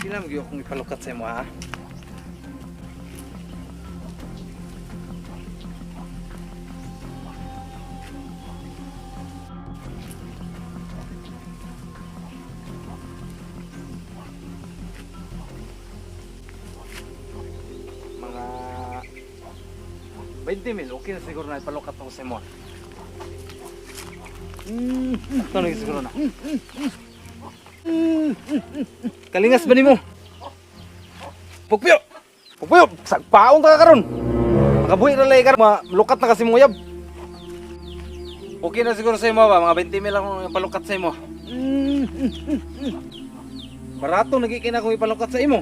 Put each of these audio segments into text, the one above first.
Pila mo gyud akong ipalukat sa imo, ha? Mga 20 mil, okay na siguro na ipalukat ako sa imo. Ito na siguro na. Kalingas ba nimo? Pukpyo! Pukpyo! Sagpaon ta ka karon. Makabuhi ra lay karon, malukat na kasi mong uyab. Okay na siguro sa imo ba, mga 20 mil akong ipalukat sa imo. Barato nagiging akong ipalukat sa imo.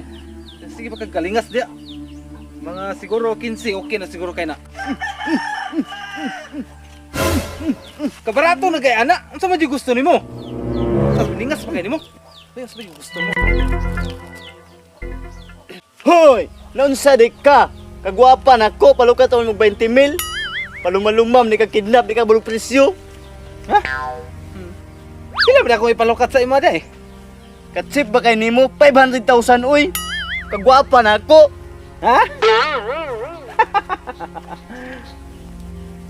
Sige pa kag kalingas diya. Mga siguro 15, okay na siguro kay na. Kabarato na kay ana. Unsa man jud gusto nimo? Kalingas pa kay nimo. Ay, unsa man jud gusto mo? Hoy! Naunsa di ka? Kagwapa na ko, palukat ako mag 20 mil. Palumalumam, di ka kidnap, di ka bulog presyo. Ha? Pila ba na akong ipalukat sa imo day? Katsip ba kay nimo? 500,000 uy! Kagwapa na ako! Ha?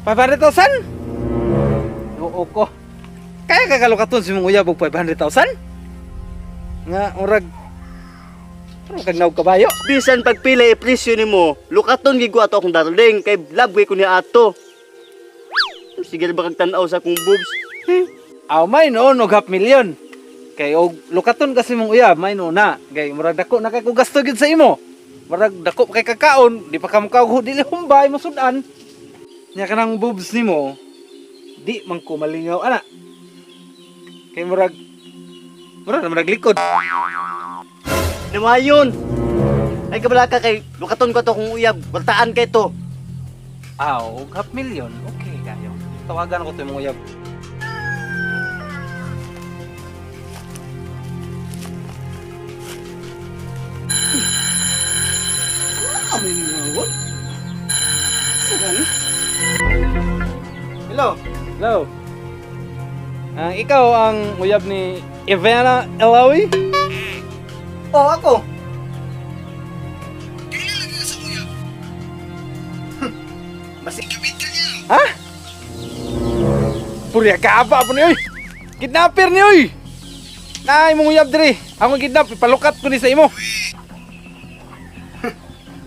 500,000? Oo ko. Kaya ka kalukaton si mong uyab og 500,000? Nga urag ano kag naog kabayo? Bisan pagpila e presyo nimo, lukaton gid ko ato akong darling kay love ko niya ato. Sige ba kag tan-aw sa akong boobs? Aw may noon og half million. Kay og lukaton kasi mong uyab, may noon na. Kay murag dako na kay ko gasto gyud sa imo. Murag dako pa kay kakaon, di pa ka mukaw dili humbay mo sudan. Nya kanang boobs nimo, di man ko malingaw ana. Kay murag murag na murag likod. Namayon. Ay kabala ka kay lukaton ko ato akong uyab, kwartaan kay to. Aw, og half million, okay kayo. Tawagan ko to imong uyab. Amoy nga. Sa gani? Hello. Hello. Ah, ikaw ang uyab ni Ivana Elawi? Oh, ako. Ha? Purya ka pa po ni oy. Kidnapper ni oy. Nay mong uyab diri. Ako kidnap ipalukat ko ni sa imo.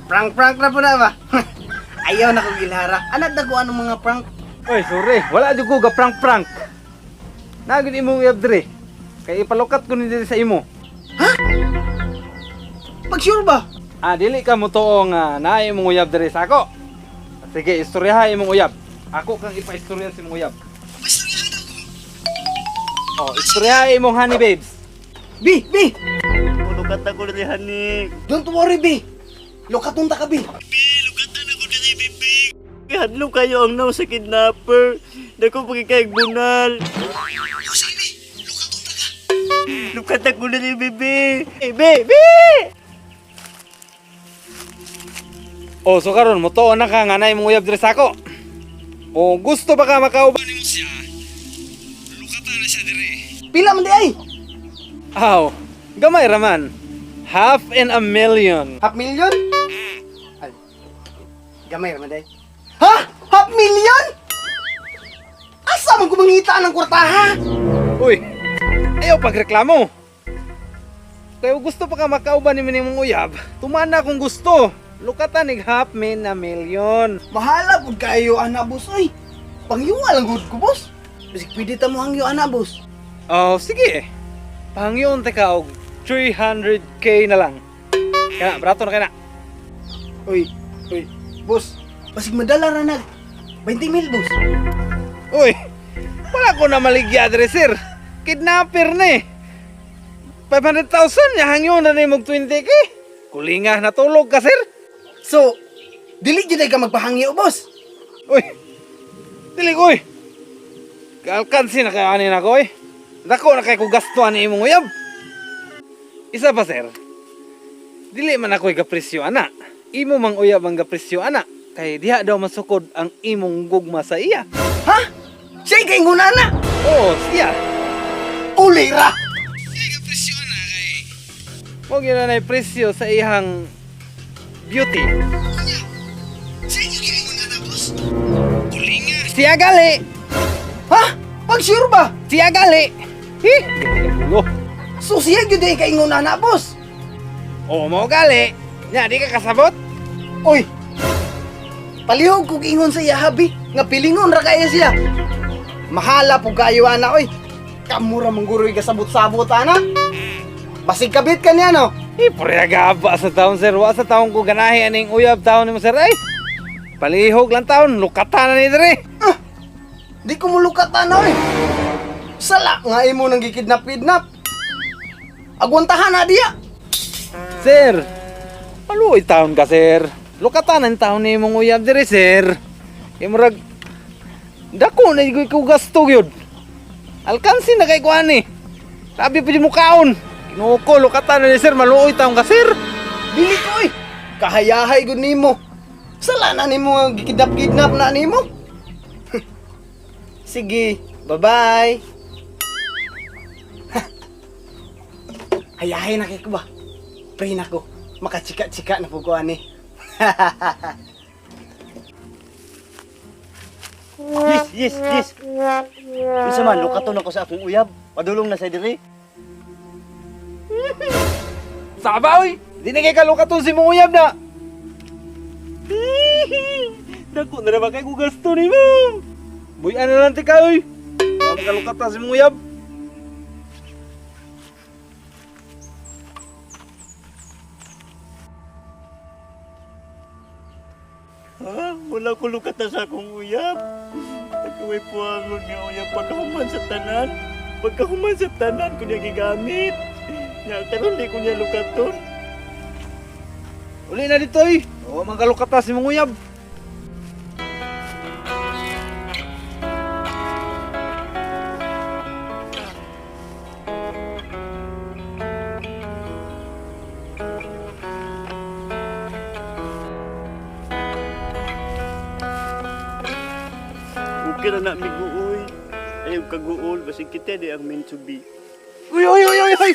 Prank prank na po na ba? Ayaw na kong gilhara. Anad na ko anong mga prank. Oy, sorry. Wala jud ko ga prank prank. Nagud imong uyab diri. Kay ipalukat ko ni diri sa imo. Pag sure ba? Ah, dili ka mo tuo nga naay imong uyab diri sa ako. Sige, istoryaha imong uyab. Ako kang ipaistorya sa imong uyab. Oh, istoryaha imong honey babes. B, B! Lukat ako diri hani. Don't worry, B. Lukaton ta ka, B. Lukatan ako diri bibi. Hadlok kayo ang naw sa kidnapper. Dako pagkikay bunal. Lukat ako diri bibi. Eh, be, be! Oh, so karon mo tuo na ka nga naay imong uyab diri sa ako. O gusto ba ka makauban nimo siya? Lukatan na siya diri. Pila man di ay? Aw, gamay raman. Half and a million. Half million? Ay, gamay raman di ay. Ha? Half million? Asa man ko mangita ng kwarta, ha? Uy, ayaw pagreklamo. Kaya gusto pa ka makauban ni imong uyab, tumana kung gusto. Lukatan ig half min a million. Mahala pud kayo, ana, boss, oy. Pangyuwa lang gud ko, boss. Bisig pwede ta mo hangyo, ana, boss. Oh, sige. Pangyon ta ka og 300K na lang. Kaya, brato na kaya na. Uy, uy, boss. Basig madala ra nag 20 mil, boss. Uy, wala ko na maligya dre, sir. Kidnapper na eh. 500,000, yahangyon na ni mong 20K. Kulinga, natulog ka, sir. So, dili jud ay ka magpahangyo, boss. Uy, dili ko uy. Kaalkansi na kay ani na ko eh. Dako na kay ko gasto ani imong uyab. Isa pa, sir. Dili man ako'y gapresyo ana. Imo mang uyab ang gapresyo ana. Kay diha daw masukod ang imong gugma sa iya. Ha? Siya kay ngunana. Oo, siya. Uli ra. Siya gapresyo ana kay Mo gyud na presyo sa iyang beauty. Siya gali. Ha? Pag sure ba? Siya gali. Hi, ulo. So siya gyud ay kaingon ana, boss. O mo gali. Nya di ka kasabot? Oy. Palihog kog ingon sa iya habi, nga pilingon ra kaya siya. Mahala po kayo ana oy. Kamura mangguroy kasabot-sabot ana. Basig kabit ka niya no. Eh, purya sa taon, sir. Wa sa taon ko ganahi aning uyab taon nimo, sir. Ay, palihog lang taon. Lukata na ni dere. Ah, di ko mulukat ana oy. Sala nga imo nang gikidnap-kidnap. Agwantahan na diya. Sir, maluoy taon ka, sir. Lukata na taon ni imong uyab dere, sir. Imurag, dako na ko gasto yun. Alkansin na kay kuan ni. Labi pa mo kaon. Kinuko, ko, lukata na ni sir. Maluoy taon ka, sir. Dili ko oy. Kahayahay gud nimo. Sala na nimo nga gikidnap-kidnap na nimo. Sige, bye-bye. Hayahay na kay ko ba? Pray na ko. Makachika-chika na po ko ani. Yes, yes, yes. Unsa man lukaton ako sa akong uyab. Padulong na sa diri. Saba, oy. Di na kay kalukaton si mong uyab na. Dako na naman kay ko gasto ni mo. Buyan na lang tika, oy. Wa makalukata si mong uyab. Ha? Wala ko lukata sa akong uyab. Nagkaway puangon nga uyab pagkahuman sa tanan. Pagkahuman sa tanan ko niya gigamit. Nya karon di ko niya lukaton. Uli na dito, oy. Wa man kalukata si mong uyab. Okay ra na miguoy. Ayaw kaguol basig kita di ang meant to be. Uy, uy, uy, uy, uy.